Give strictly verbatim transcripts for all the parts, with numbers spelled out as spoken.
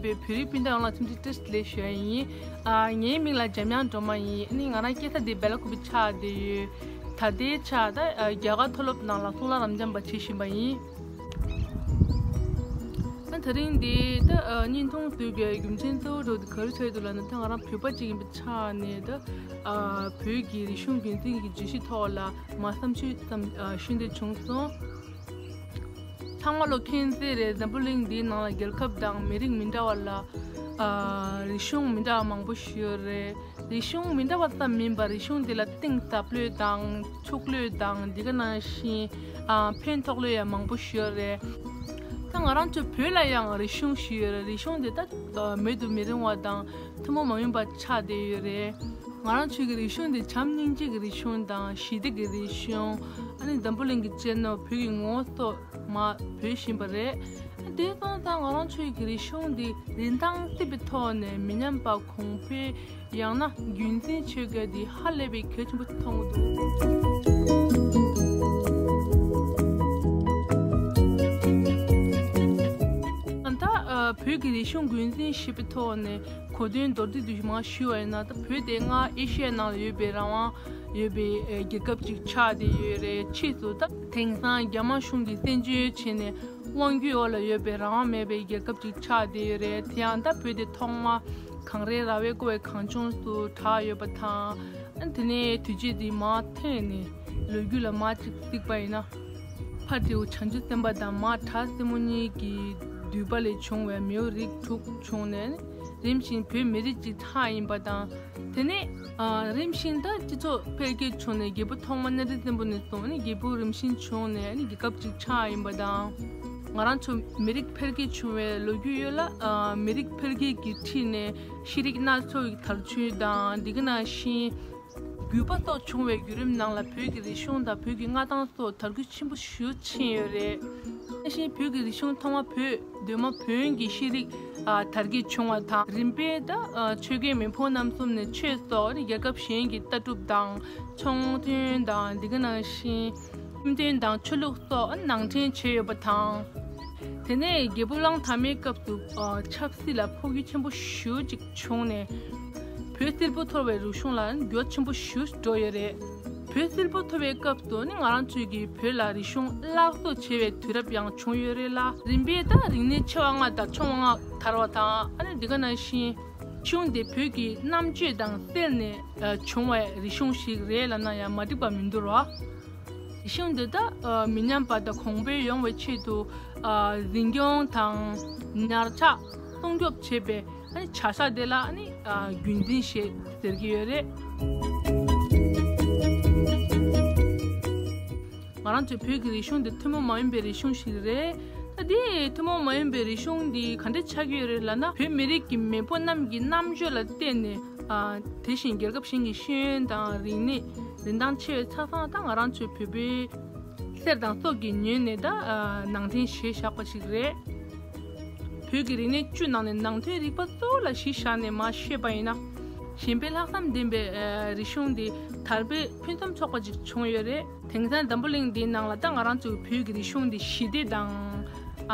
བོད་རིགས་སྤུན་ཟླ་ཡོངས་ལ་འཚམས་འདྲི་བཀྲ་ཤིས་བདེ་ལེགས་ཞུ་ཡ་ཡིན། ཨ། ངའི་མིང་ལ་འཇམ་དབྱངས་སྒྲོལ་མ་ཡིན། ཨ་ནི་ང་རང་སྐྱེས་ས་དེ་སྦེ་ལ་ཀུ་པེ་ཆགས་བསྡད་ཡོད། ད་ལྟའི་ཆར་ད་ཨ་རྒྱ་གར་མཐོ་སློབ་ནང་ལ་གཙུག་ལག་རབ་འབྱམས་པ་བྱེད་བཞིན་པ་ཡིན། ཨ། དེ་རིང་འདི་ད་ཨ་བརྙན་ཐུང་བཟོ་དགོས་རྒྱུ་མཚན་གཙོ་བོ་དེ་ག་རེ་ཆགས་འདུག་ལབ་ན། ད་ང་རང་བོད་པ་ཅིག་ཡིན་པའི་ཆ་ནས་ད་ཨ་བོད་ཀྱི་རིག་གཞུང་རྒྱུན་འཛིན་གྱི་བརྗོད་གཞི་ཐོག་ལ་མར་བསམ་ཚུལ་ཙམ་ཨ་ཞུ་འདོད་བྱུང་སོང་། ཚང་མ་ལོ་མཁྱེན་གསལ་རེད། འཛམ་བུ་གླིང་འདིའི་ནང་ལ་རྒྱལ་ཁབ་དང་མི་རིགས་མི་འདྲ་བ་ལ་ཨ་རིག་གཞུང་མི་འདྲ་བ་མང་པོ་ཞིག་ཡོད་རེད། རིག་གཞུང་མི་འདྲ་བ་ཙམ་མིན་པར་རིག་གཞུང་འདི་ལ་གཏིང་ཟབ་ལོས་དང་ཕྱོགས་ལོས་དང་འདི་ག་ནང་བཞིན་ཨ་ཕན་ཐོགས་ལོས་ཡང་མང་པོ་ཞིག་ཡོད་རེད། ད་ང་རང་ཚོ་བོད་ལ་ཡང་རིག་གཞུང་ཞིག་ཡོད་རེད། རིག་གཞུང་འདི་ད་ཨ་མེད་དུ་མི་རུང་བ་དང་ཐུན་མོང་མ་ཡིན་པ་ཆགས་བསྡད་ཡོད་རེད། ང་རང་ཚོའི་གི་རིག་གཞུང་འདི་བྱམས་སྙིང་རྗེ་གི་རིག་གཞུང་དང་ཞི་བདེ་གི་རིག་གཞུང་། ཨ་ནི་འཛམ་བུ་གླིང་གི་གཅེས་ནོར་བོད་ཀྱི་ངོ་བོ་སོགས་མར་བོད་བཞིན་པ་རེད། དེ་སོང་ཙང་ང་རང་ཚོའི་གི་རིག་གཞུང་འདི་རིན་ཐང་བརྩི་བའི་ཐོག་ནས་མི་ཉམས་པ་གོང་འཕེལ་ཡང་ན་རྒྱུན་འཛིན་བྱེད་དགོས་འདི་ཧ་ལས་པའི་གལ་ཆེན་པོ་མཐོང་གི་འདུག་ད་ཨ་བོད་ཀྱི་རིག་གཞུང་རྒྱུན་འཛིན་བྱེད་པའི་ཐོག་ནས་གོ་དོན་མདོར་བསྡུས་དུ་མར་ཞུ་བ་ཡིན་ན། ད་བོད་དེ་སྔར་ཨེ་ཤི་ཡ་ནང་ལ་ཡོད་པའི་རང་དབང་ཡོད་པའི་ཨེ་རྒྱལ་ཁབ་ཅིག་ཆགས་བསྡད་ཡོད་རེད། ཕྱིས་སུ་ད་དེང་སང་རྒྱ་དམར་གཞུང་གིས་བཙན་བྱོལ་བྱས་ནས་དབང་སྒྱུར་འོག་ལ་ཡོད་པའི་རང་དབང་མེད་པའི་རྒྱལ་ཁབ་ཅིག་ཆགས་བསྡད་ཡོད་རེད། དེ་ཡང་ད་བོད་དེ་ཐོག་མ་གངས་རའི་ར་བས་བསྐོར་བའི་གངས་ལྗོངས་སུ་གྲགས་ཡོད་པ་དང་། ཨ་དེ་ནས་དུས་ཆེན་དེ་མར་འཐེན་ནས་ལོ་རྒྱུས་ལ་མར་ཅིག་གཟིགས་པ་ཡིན་ན། ཕ་སྤྲེའུ་བྱང་ཆུབ་སེམས་དཔའ་དང་མ་བྲག་སྲིན་མོ་གཉིས་ཀྱི་མདུད་པ་ལས་བྱུང་བའི་མེའུ་རིགས་དྲུག་བྱུང་ནས་རིམ་བཞིན་བོད་མི་རིགས་ཀྱི་ཆགས་ཡིན་པ་དང་། དེ་ནས་ཨ་རིམ་བཞིན་ད་སྤྱི་ཚོགས་འཕེལ་རྒྱས་བྱུང་ནས་རྒྱལ་པོ་ཐོག་མ་གནམ་རི་བཙན་པོ་ནས་བཟུང་ནས་རྒྱལ་པོ་རིམ་བཞིན་བྱུང་ནས་ནི་རྒྱལ་ཁབ་ཅིག་ཆགས་ཡིན་པ་དང་། ང་རང་ཚོ་མི་རིགས་འཕེལ་རྒྱས་བྱུང་བའི་ལོ་རྒྱུས་ཡོད་ལ། ཨ་མི་རིགས་འཕེལ་རྒྱས་ཀྱི་ཁྲིད་ནས་ཤེས་རིག་སྣ་ཚོགས་ཀྱི་དར་ཚུལ་དང་འདི་ག་ནང་བཞིན་བརྒྱུད་པ་སོགས་བྱུང་བའི་བརྒྱུད་རིམ་ནང་ལ་བོད་ཀྱི་རིག་གཞུང་དང་བོད་ཀྱི་མངའ་ཐང་སོགས་དར་རྒུད་ཆེན་པོ་ཞེ་པོ་ཕྱིན་ཡོད་རེད། དེ་བཞིན་བོད་ཀྱི་རིག་གཞུང་ཐོག་མ་བོད་གདོད་མ་བོན་གྱི་ཤེས་རིག་ཨ་དར་རྒྱས་བྱུང་བ་དང་། རིམ་པས་ད་ཨ་ཆོས་རྒྱལ་མེས་ཕུན་རྣམ་གསུམ་ནས་ཆོས་སོགས་རྒྱལ་ཁབ་གཞན་གྱི་ལྟ་གྲུབ་དང་ཚོང་དོན་དང་འདི་ག་ནང་བཞིན་ཁྲིམས་དོན་དང་ཆོས་ལུགས་སོགས་ནང་འདྲེན་བྱས་ཡོད་པ་དང་། དེ་ནས་རྒྱལ་པོ་གླང་དར་མའི་སྐབས་སུ་ཨ་ཆབ་སྲིད་ལ་འཕོ་འགྱུར་ཆེན་པོ་ཞེ་པོ་ཅིག་བྱུང་ནས། བོད་སིལ་བུ་འཐོར་བའི་རིག་གཞུང་ལ་འགྱུར་ཆེན་པོ་ཞེ་པོ་འགྲོ་ཡོད་རེད། བོད་སིལ་བུ་འཐོར་བའི་སྐབས་སུ་ནི་ང་རང་ཚོའི་གི་བོད་ལ་རིག་གཞུང་སླར་གསོ་བྱེད་པའི་དུས་རབས་ཡང་བྱུང་ཡོད་རེད་ལ། རིམ་པས་ད་རིག་གནས་ཆེ་བ་ལྔ་དང་ཆུང་བ་ལྔ་དར་བ་དང་། ཨ་ནི་འདི་ག་ནང་བཞིན་གཞུང་དེ་བོད་ཀྱི་རྣམ་དཔྱོད་དང་བསྲེས་ནས་ཨ་བྱུང་བའི་རིག་གཞུང་ཞིག་རེད་ལབ་ན་ཡང་མ་འགྲིག་པ་མི་འདུག་རོ། རིག་གཞུང་འདི་དག་ཨ་མི་ཉམས་པ་དང་གོང་འཕེལ་ཡོང་བའི་ཆེད་དུ་ཨ་འཛིན་སྐྱོང་དང་ཉར་ཚགས་སྲུང་སྐྱོབ་བྱེད་པའི་ཨ་ནི་བྱ་གཞག་དེ་ལ་ཨ་ནི་ཨ་རྒྱུན་འཛིན་ཞེས་ཟེར་གྱི་ཡོད་རེད། ང་རང་ཚོའི་བོད་ཀྱི་རིག་གཞུང་འདི་ཐུན་མོང་མ་ཡིན་པའི་རིག་གཞུང་ཞིག་རེད། ད་དེ་ཐུན་མོང་མ་ཡིན་པའི་རིག་གཞུང་འདི་ག་འདྲ་ཆགས་ཀྱི་ཡོད་རེད་ལབ་ན། བོད་མི་རིགས་ཀྱི་མེས་པོ་རྣམས་ཀྱི་རྣམ་དཔྱོད་ལ་བརྟེན་ནས་ཨ་དེ་བཞིན་རྒྱལ་ཁབ་གཞན་གྱི་ཤེས་ཡོན་དང་རིག་གནས་རིན་ཐང་ཆེ་བའི་ཆ་ཚང་ད་ང་རང་ཚོའི་བོད་པའི་གསེར་དང་སྲོག་གི་ཉོས་ནས་ད་ཨ་ནང་འདྲེན་བྱས་བཞག་པ་ཞིག་རེད། བོད་ཀྱི་རིག་གནས་བཅུ་ནང་ནས་ནང་དོན་རིག་པ་གཙོ་བོ་ལ་གཞི་བཞག་ནས་མར་བཤད་པ་ཡིན་ན། གཞན་ཕན་ལྷག་བསམ་ལྡན་པའི་ཨ་རིག་གཞུང་འདི་དར་སྤེལ་ཕུན་སུམ་ཚོགས་པ་ཅིག་བྱུང་ཡོད་རེད། དེང་སང་འཛམ་བུ་གླིང་འདིའི་ནང་ལ་ད་ང་རང་ཚོའི་བོད་ཀྱི་རིག་གཞུང་འདི་ཞི་བདེ་དང་ཨ་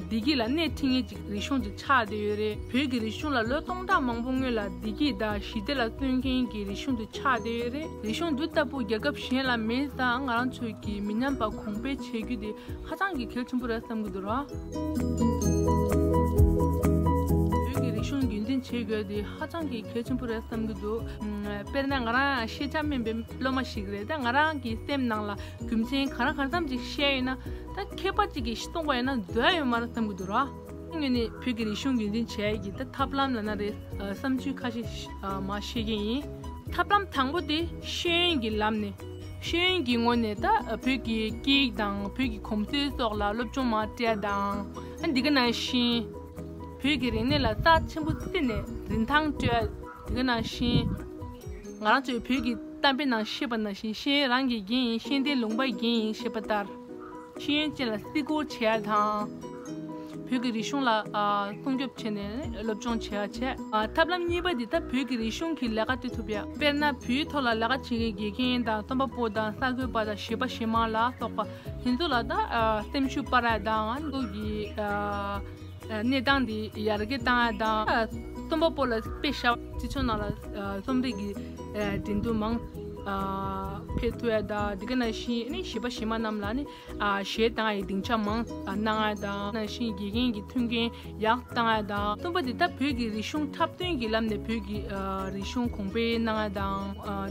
བདེ་སྐྱིད་ལ་སྣེ་ཁྲིད་མཁན་ཅིག་རིག་གཞུང་ཅིག་ཆགས་བསྡད་ཡོད་རེད། བོད་ཀྱི་རིག་གཞུང་ལ་ལོ་སྟོང་ཕྲག་མང་པོ་སྔོན་ལ་བདེ་སྐྱིད་དང་ཞི་བདེ་ལ་བརྩོན་མཁན་གྱི་རིག་གཞུང་དེ་ཆགས་བསྡད་ཡོད་རེད། རིག་གཞུང་འདི་ལྟ་བུ་རྒྱལ་ཁབ་གཞན་ལ་མེད་ཙང་ང་རང་ཚོས་ཀྱི་མི་ཉམས་པ་གོང་འཕེལ་བྱེད་རྒྱུ་དེ་ཧ་ཅང་གི་གལ་ཆེན་པོ་རེད་བསམ་གྱི་འདུག་ར། བོད་ཀྱི་རིག་གཞུང་རྒྱུན་འཛིན་བྱེད་དགོས་དེ་ཧ་ཅང་གི་གལ་ཆེན་པོ་རེད་བསམ་གྱི་འདུག་དཔེར་ན་ང་རང་ཤེས་བྱ་དམན་པའི་སློབ་མ་ཞིག་རེད། ད་ང་རང་གི་སེམས་ནང་ལ་རྒྱུ་མཚན་ག་རེ་ག་རེ་ཙམ་ཅིག་བཤད་ཡོད་ན། ད་མཁས་པ་ཅིག་གིས་གསུངས་པ་ཡིན་ན་འདོད་ཡོད་མ་རེད་བསམ་གྱི་འདུག་ར། ངོས་ནས་བོད་ཀྱི་རིག་གཞུང་རྒྱུན་འཛིན་བྱེད་ཡས་ཀྱི་ད་ཐབས་ལམ་ལབ་ན་རེད། ཨ་བསམ་ཚུལ་ཁ་ཤས་ཤ་ཨ་མར་བཤད་ཀྱི་ཡིན། ཐབས་ལམ་དང་པོ་དེ་ཤེས་ཡོན་གྱི་ལམ་ནས། ཤེས་ཡོན་གྱི་ངོས་ནས་ད་བོད་ཀྱི་སྐད་ཡིག་དང་བོད་ཀྱི་གོམས་སྲོལ་སོགས་ལ་སློབ་སྦྱོང་མར་སྤྲད་དང་། ཨ་འདི་ག་ནང་བཞིན་བོད་ཀྱི་རིག་གནས་ལ་རྩ་ཆེན་པོ་བརྩིས་ནས་རིན་ཐང་སྤྲོད། འདི་ག་ནང་བཞིན་ང་རང་ཚོའི་བོད་ཀྱི་གཏམ་དཔེ་ནང་བཤད་པ་ནང་བཞིན་ཤེས་ཡོན་རང་གི་རྒྱན་ཡིན། ཤེས་ལྡན་ལུང་པའི་རྒྱན་ཡིན་ཞེས་པ་ལྟར། ཤེས་ཡོན་ཅན་ལ་བརྩི་བཀུར་བྱེད་ཡ་དང་། བོད་ཀྱི་རིག་གཞུང་ལ་ཨ་སྲུང་སྐྱོབ་བྱས་ནས་སློབ་སྦྱོང་བྱེད་ཡ་བྱས། ཨ་ཐབས་ལམ་གཉིས་པ་འདི་ད་བོད་ཀྱི་རིག་གཞུང་གི་ལས་ཀ་སྤྲད་ཐུབ་ཡ། དཔེར་ན་བོད་ཡིག་ཐོག་ལ་ལས་ཀ་བྱེད་མཁན་དགེ་རྒན་དང་རྩོམ་པ་པོ་དང་གསར་འགོད་པ་དང་གཞས་པ་གཞས་མ་ལ་སོགས་པ་དེ་ཚོ་ལ་ད་ཨ་སེམས་ཤུགས་སྤར་ཡ་དང་། ཨ་ནི་ཁོ་གི་ཨ་ གནས་སྟངས་འདི་ཡར་རྒྱས་བཏང་ཡ་དང་། རྩོམ་པ་པོ་ལ་དཔེ་བཞག་སྤྱི་ཚོགས་ནང་ལ་རྩོམ་རིག་གི་འགྲན་བསྡུར་མང་ཕེབས་ཐུབ་ཡ་དང་། འདི་ག་ནང་བཞིན་ནི་གཞས་པ་གཞས་མ་རྣམས་ལ་ནི་གཞས་བཏང་ཡའི་སྡིངས་ཆ་མང་གནང་ཡ་དང་། ནང་བཞིན་དགེ་རྒན་གྱི་མཐུན་རྐྱེན་ཡག་བཏང་ཡ་དང་། རྩོམ་པ་འདི་ད་བོད་ཀྱི་རིག་གཞུང་འཁྲབ་སྟོན་གྱི་ལམ་ནས་བོད་ཀྱི་རིག་གཞུང་གོང་འཕེལ་གནང་ཡ་དང་།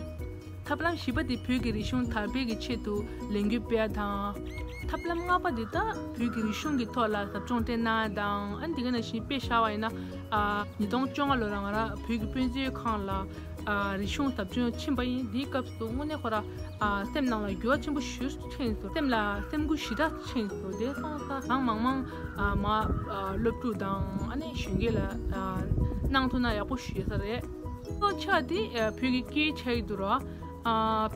ཐབས་ལམ་བཞི་པ་དེ་བོད་ཀྱི་རིག་གཞུང་དར་སྤེལ་གྱི་ཆེད་དུ་ལས་འགུལ་སྤེལ་བ་དང་། ཐབས་ལམ་ལྔ་པ་དེ་ད་བོད་ཀྱི་རིག་གཞུང་གི་ཐོག་ལ་ཟབ་སྦྱོང་སྤྲད་གནང་ཡ་དང་། ཨ་ནི་དེ་ག་ནང་བཞིན་དཔེ་བཞག་པ་ཡིན་ན། ཉིས་སྟོང་བཅོ་ལྔ་ལོ་ལ་ང་རང་བོད་ཀྱི་དཔེ་མཛོད་ཁང་ལ་རིག་གཞུང་ཟབ་སྦྱོང་ཕྱིན་པ་ཡིན། དེའི་སྐབས་སུ་དངོས་གནས་ཁོ་ར་སེམས་ནང་ལ་འགྱུར་བ་ཆེན་པོ་ཞིག་ཕྱིན་སོང་། སེམས་ལ་སེམས་འགུལ་ཞེ་དྲག་ཕྱིན་སོང་། དེ་སོང་ཙང་གང་མང་མང་མ་སློབ་ཕྲུག་དང་ཨ་ནི་གཞོན་སྐྱེས་ལ་གནང་ཐུབ་ན་ཡག་པོ་ཞིག་ཡོད་ས་རེད། གཙོ་ཆེ་བ་དེ་བོད་ཀྱི་སྐད་ཆ་ཡི་འདུག་ར།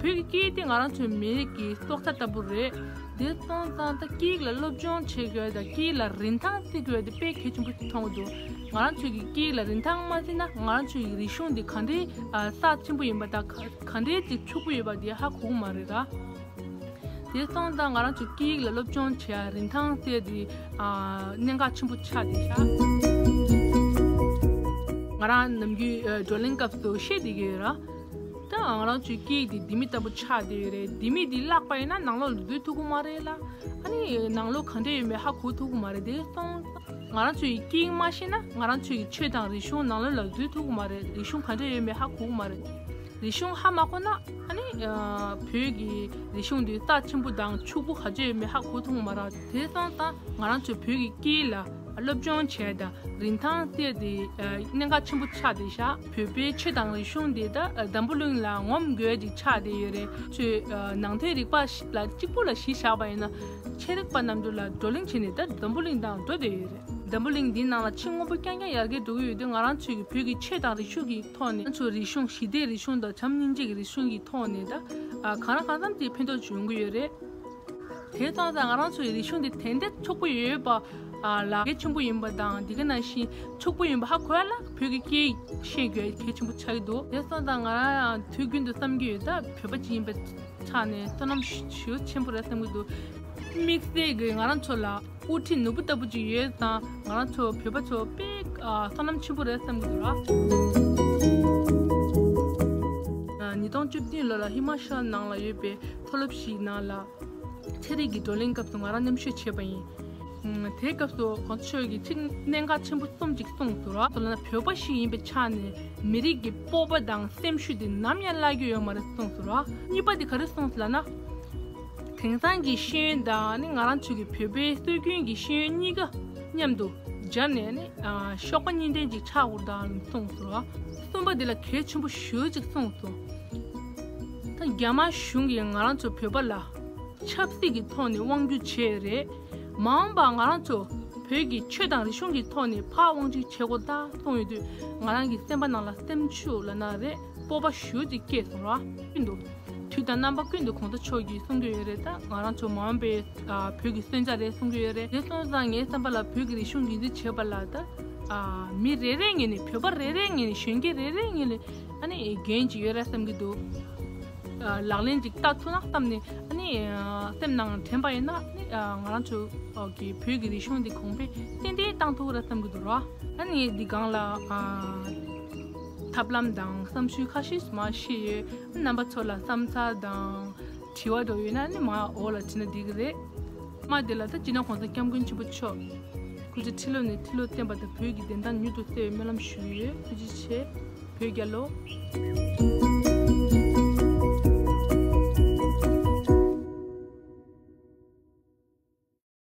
བོད་ཀྱི་སྐད་དེ་ང་རང་ཚོའི་མི་རིགས་ཀྱི་སྲོག་རྩ་ལྟ་བུ་རེད། དེ་སོང་ཙང་ད་སྐད་ཡིག་ལ་སློབ་སྦྱོང་བྱེད་དགོས་དང་། སྐད་ཡིག་ལ་རིན་ཐང་བརྩི་དགོས་དེ་དཔེ་གལ་ཆེན་པོ་མཐོང་གི་འདུག་ང་རང་ཚོའི་གི་སྐད་ཡིག་ལ་རིན་ཐང་མ་བརྩིས་ན་ང་རང་ཚོའི་གི་རིག་གཞུང་འདི་ག་འདྲའི་རྩ་ཆེན་པོ་ཡིན་པ་དང་ག་ག་འདྲའི་ཅིག་ཕྱུག་པོ་ཡོད་པ་དེ་ཧ་གོ་གི་མ་རེད་ར། དེ་སོང་ཙང་ང་རང་ཚོ་སྐད་ཡིག་ལ་སློབ་སྦྱོང་བྱེད་ཡ་རིན་ཐང་བརྩི་ཡ་དེ་གནད་འགག་ཆེན་པོ་ཆགས་བསྡད་ཤག་ང་རང་ནམ་རྒྱུན་བགྲོ་གླེང་སྐབས་སུ་བཤད་བསྡད་ཀྱི་ཡོད་ར། ད་ང་རང་ཚོའི་སྐད་ཡིག་འདི་ལྡེ་མིག་ལྟ་བུ་ཆགས་བསྡད་ཡོད་རེད། ལྡེ་མིག་འདི་བརླག་པ་ཡིན་ན་ནང་ལོགས་ལ་འཛུལ་ཐུབ་ཀྱི་མ་རེད་ལ། ཨ་ནི་ནང་ལོགས་ག་འདྲ་ཡོད་མེད་ཧ་གོ་ཐུབ་ཀྱི་མ་རེད། དེ་སོང་ཙང་ང་རང་ཚོའི་སྐད་ཡིག་མ་ཤེས་ན་ང་རང་ཚོའི་ཆོས་དང་རིག་གཞུང་ནང་ལོགས་ལ་འཛུལ་ཐུབ་ཀྱི་མ་རེད། རིག་གཞུང་ག་འདྲ་ཡོད་མེད་ཧ་གོ་གི་མ་རེད། རིག་གཞུང་ཧ་མ་གོ་ན་ཨ་ནི་བོད་ཀྱི་རིག་གཞུང་འདི་རྩ་ཆེན་པོ་དང་ཕྱུག་པོ་ག་ཚོད་ཡོད་མེད་ཧ་གོ་ཐུབ་མ་རེད། དེ་སོང་ཙང་ང་རང་ཚོས་བོད་ཀྱི་སྐད་ཡིག་ལ་སློབ་སྦྱོང་བྱས་དང་རིན་ཐང་བརྩི་དེ་གནད་འགག་ཆེན་པོ་ཆགས་བསྡད་ཤག་བོད་པའི་ཆོས་དང་རིག་གཞུང་འདི་ད་འཛམ་བུ་གླིང་ལ་ངོམ་དགོས་ཅིག་ཆགས་བསྡད་ཡོད་རེད། ཆོས་ནང་བསྟན་རིག་པ་ལ་གཅིག་པུ་ལ་གཞི་བཞག་པ་ཡིན་ན་ཤེས་རིག་པ་རྣམས་ཚོ་ལ་བགྲོ་གླེང་བྱས་ནས་ད་འཛམ་བུ་གླིང་དང་འགྲོ་བསྡད་ཡོད་རེད། འཛམ་བུ་གླིང་འདིའི་ནང་ལ་ཕྱི་དངོས་པོ་རྐྱང་རྐྱང་ཡར་རྒྱས་འགྲོ་གི་ཡོད་དུས་ང་རང་ཚོའི་གི་བོད་ཀྱི་ཆོས་དང་རིག་གཞུང་གི་ཐོག་ནས། ང་ཚོ་རིག་གཞུང་ཞི་བདེའི་རིག་གཞུང་དང་བྱམས་སྙིང་རྗེ་གི་རིག་གཞུང་གི་ཐོག་ནས་ད་གང་ལ་གང་འཚམ་དེ་ཕན་ཐོགས་ཅིག་ཡོང་གི་ཡོད་རེད། དེ་སོང་ཙང་ང་རང་ཚོའི་རིག་གཞུང་འདི་དེ་འདྲ་ཕྱུག་པོ་ཡོད་པ་ལ་གལ་ཆེན་པོ་ཡིན་པ་དང་། འདི་ག་ནང་བཞིན་ཕྱུག་པོ་ཡིན་པ་ཧ་གོ་ཡ་ལ་བོད་ཀྱི་སྐད་ཤེས་དགོས་གལ་ཆེན་པོ་ཆགས་ཀྱི་འདུག་དེ་སོང་ཙང་ང་རང་དུས་རྒྱུན་དུ་བསམ་གྱི་ཡོད། ད་བོད་པ་ཅིག་ཡིན་པའི་ཆ་ནས་བསོད་ནམས་ཞེ་པོ་ཆེན་པོ་རེད་བསམ་གྱི་འདུག་དམིགས་བསལ་གྱིས་ང་རང་ཚོ་ལ་དབུ་ཁྲིད་ནོར་བུ་ལྟ་བུ་ཅིག་ཡོད་ཙང་ང་རང་ཚོ་བོད་པ་ཚོ་དཔེ་བསོད་ནམས་ཆེན་པོ་རེད་བསམ་གྱི་འདུག་ལ། ཉིས་སྟོང་བཅུ་བདུན་ལོ་ལ་ཧི་མ་ཤལ་ནང་ལ་ཡོད་པའི་མཐོ་སློབ་ཞིག་ནང་ལ་ཚན་རིག་གི་བགྲོ་གླེང་སྐབས་སུ་ང་རང་མཉམ་ཞུགས་བྱས་པ་ཡིན། དེའི་སྐབས་སུ་གོང་ས་མཆོག་གིས་ཚིག་གནད་འགག་ཆེན་པོ་གསུམ་ཅིག་གསུངས་འདུག་ལ། ལབ་ན་བོད་པ་ཞིག་ཡིན་པའི་ཆ་ནས་མི་རིགས་ཀྱི་སྤོབས་པ་དང་སེམས་ཤུགས་དེ་ནམ་ཡང་བརླག་རྒྱུ་ཡོད་མ་རེད་གསུངས་འདུག་ལ། གཉིས་པ་དེ་ག་རེ་གསུངས་ལབ་ན། དེང་སང་གི་ཤེས་ཡོན་དང་ནི་ང་རང་ཚོ་གི་བོད་པའི་སྲོལ་རྒྱུན་གྱི་ཤེས་ཡོན་གཉིས་ཀ་མཉམ་དུ་སྦྱར་ནས་ནི་གཤོག་པ་གཉིས་ལྡན་ཅིག་ཆགས་དགོས་དང་གསུངས་སོང་། གསུམ་པ་འདི་ལ་གལ་ཆེན་པོ་ཞེ་ཅིག་གསུངས་སོང་། ད་རྒྱ་དམར་གཞུང་གིས་ང་རང་ཚོ་བོད་པ་ལ་ཆབ་སྲིད་ཀྱི་ཐོག་ནས་དབང་སྒྱུར་བྱས་རེད། མ་འོངས་པ་ང་རང་ཚོ་བོད་ཀྱི་ཆོས་དང་རིག་གཞུང་གི་ཐོག་ནས་ཕར་དབང་སྒྱུར་བྱེད་དགོས་ད་གསུངས་ཡོད་དུས་ང་རང་གི་སེམས་པ་ནང་ལ་སེམས་ཤུགས་ལབ་ན་རེད། སྤོབས་པ་ཞེ་ཅིག་སྐྱེས་སོང་ར། ཀུན་ཏུ། དུས་དང་རྣམ་པ་ཀུན་ཏུ་གོང་ས་མཆོག་གིས་གསུང་གི་ཡོད་རེད། ད་ང་རང་ཚོ་མ་འོངས་པའི་བོད་ཀྱི་སོན་རྩ་རེད་གསུང་གི་ཡོད་རེད། དེ་སོང་ཙང་ངའི་བསམ་པ་ལ་བོད་ཀྱི་རིག་གཞུང་རྒྱུན་འཛིན་བྱེད་པ་ལ་ད་མི་རེ་རེའི་ངོས་ནས་བོད་པ་རེ་རེའི་ངོས་ནས་གཞོན་སྐྱེས་རེ་རེའི་ངོས་ནས་ཨ་ནི་འགན་ཅིག་ཡོད་རེད་བསམ་གྱི་འདུག་ལག་ལེན་ཅིག་བསྟར་ཐུབ་ན་བསམ་ནས་ཨ་ནི་སེམས་ནང་དྲན་པ་ཡིན་ན་ཨ་ནི་ང་རང་ཚོ་གི་བོད་ཀྱི་རིག་གཞུང་འདི་གོང་འཕེལ་ཏན་ཏན་བཏང་ཐུབ་རེད་བསམ་གྱི་འདུག་ར། ཨ་ནི་འདི་སྒང་ལ་ཐབས་ལམ་དང་བསམ་ཚུལ་ཁ་ཤས་མར་བཤད་ཡོད། རྣམ་པ་ཚོ་ལ་བསམ་ཚུལ་དང་དྲི་བ་འདྲ་ཡོད་ན་ནི་མར་འོག་ལ་བྲིས་ན་འགྲིག་གི་རེད། མ་དེ་ལ་ད་སྤྱི་ནོར་༸གོང་ས་༸སྐྱབས་མགོན་ཆེན་པོ་མཆོག་སྐུ་ཚེ་ཁྲི་ལོ་ནས་ཁྲི་ལོ་བརྟན་པ་དང་བོད་ཀྱི་བདེན་མཐའ་མྱུར་དུ་གསལ་བའི་སྨོན་ལམ་ཞུ་གི་ཡོད། ཐུགས་རྗེ་ཆེ། བོད་རྒྱལ་ལོ།